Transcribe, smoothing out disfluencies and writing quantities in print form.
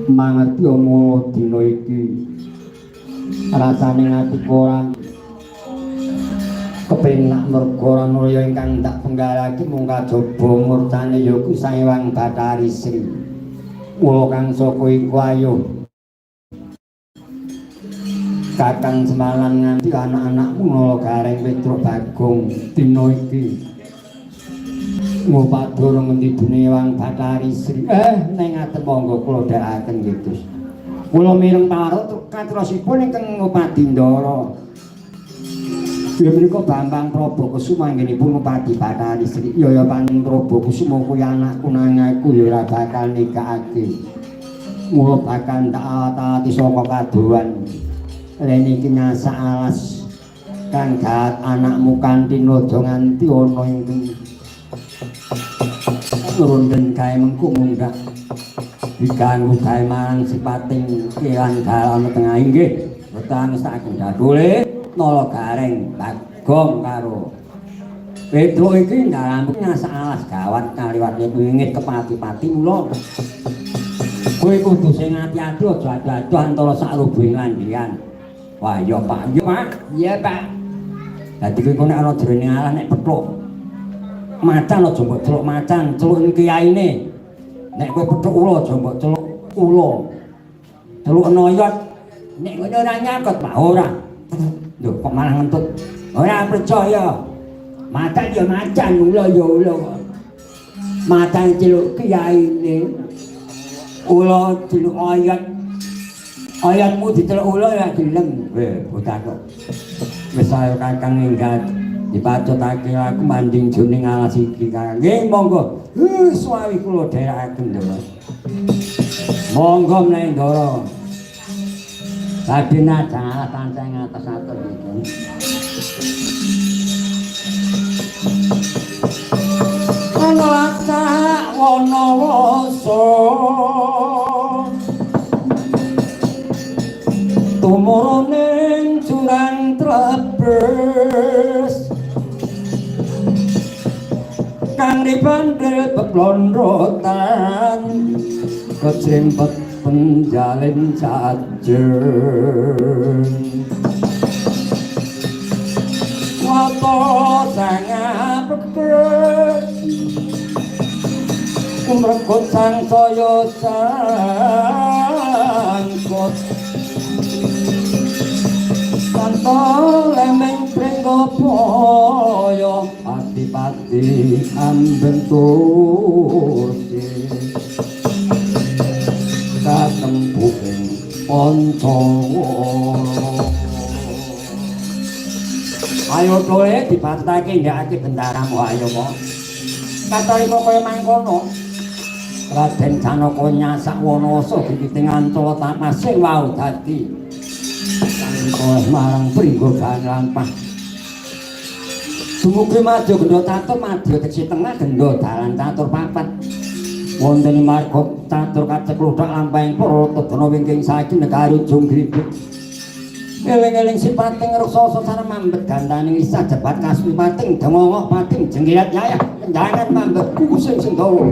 Mangerti mula dina iki rasane atiku ora kepenak merga ora nurya ingkang tak penggalake mung kajaba murtane ya kuwi Sang Hyang Bathari Sri. Mula kang saka iku ayo Kakang Semalan nganti anak-anakmu Nala Gareng Petruk Bagong dina iki ngupadara ngendi dene Hyang Bathari Sri. Ning ngaten monggo kula dherekaken nggih Gus. Kula mireng pawarto katrosipun ingkang ngupadi Ndara. Ya menika Bambang Prabakusuma anggenipun ngupadi Bathari Sri. Ya ya pancen Prabakusuma kuwi anakku nang aku ya ora bakal nikahake. Mula bakal tak awat-awati saka kadohan. Rene iki ngasak alas kang gaat anakmu kanthi aja nganti ana ingkang ngrunden gawe mengko mundhak diganggu gawe marang sipating kewan dalam tengah inggih boten saking dadule Nala Gareng Bagong karo Petruk iki ndalammu ngasak alas gawat kaliwat wingit kepati-pati mula kowe kudu sing ati-ati aja adu-adu antara sak rubuhing landian. Wah iya Pak, iya Pak, iya Pak. Dadi kowe nek ana jerone alas nek petruk macan aja mbok celuk macan, celuk kiyaine. Nek kowe petruk ula aja mbok celuk ula. Celuk noyot. Nek ngono ora nyakot Pak, ora. Lho kok malah ngentut. Ora percaya. Macan ya macan, ula ya ula kok. Macan celuk kiyaine. Ula celuk oyot. Oyotmu diceluk ula ya gelem. Weh, bocah kok. Wis ayo Kakang enggal dipacutake aku manding juning alas iki Kakang. Nggih, monggo. Suwawi kula dherekaken Ndara. Monggo menawi Ndara. Badhe najang alas tansah ngatos-atos iki. Ana lacak wana wasa tumurune jurang trepes kang dibandel beblondrotan kecrempet penjalin cajeng wata sangat pekes kumrekut sang saya sangkut tanpa lemeng pringgabaya pati-pati ambentusi katempuking pancawara. Ayo tole dipatake ndhakake bendaramu ayo mo. Katalika kaya mangkono. Raden Janaka nyasak Wanawasa gigiting ancala tapas sing wau dadi oleh marang Pringgodaan lampah. Dumugi madya gendha catur madya tegese tengah gendha dalan catur papat. Wonten ing marga catur kacekluthak lampahing para tedana wingking saiki negari ujung gribik. Eling-eling sipating raksasa sareng mambet gantaning isah jebat kasmipating dengongok pating jengkirat yayah kendangan mambet kukusing sendawa.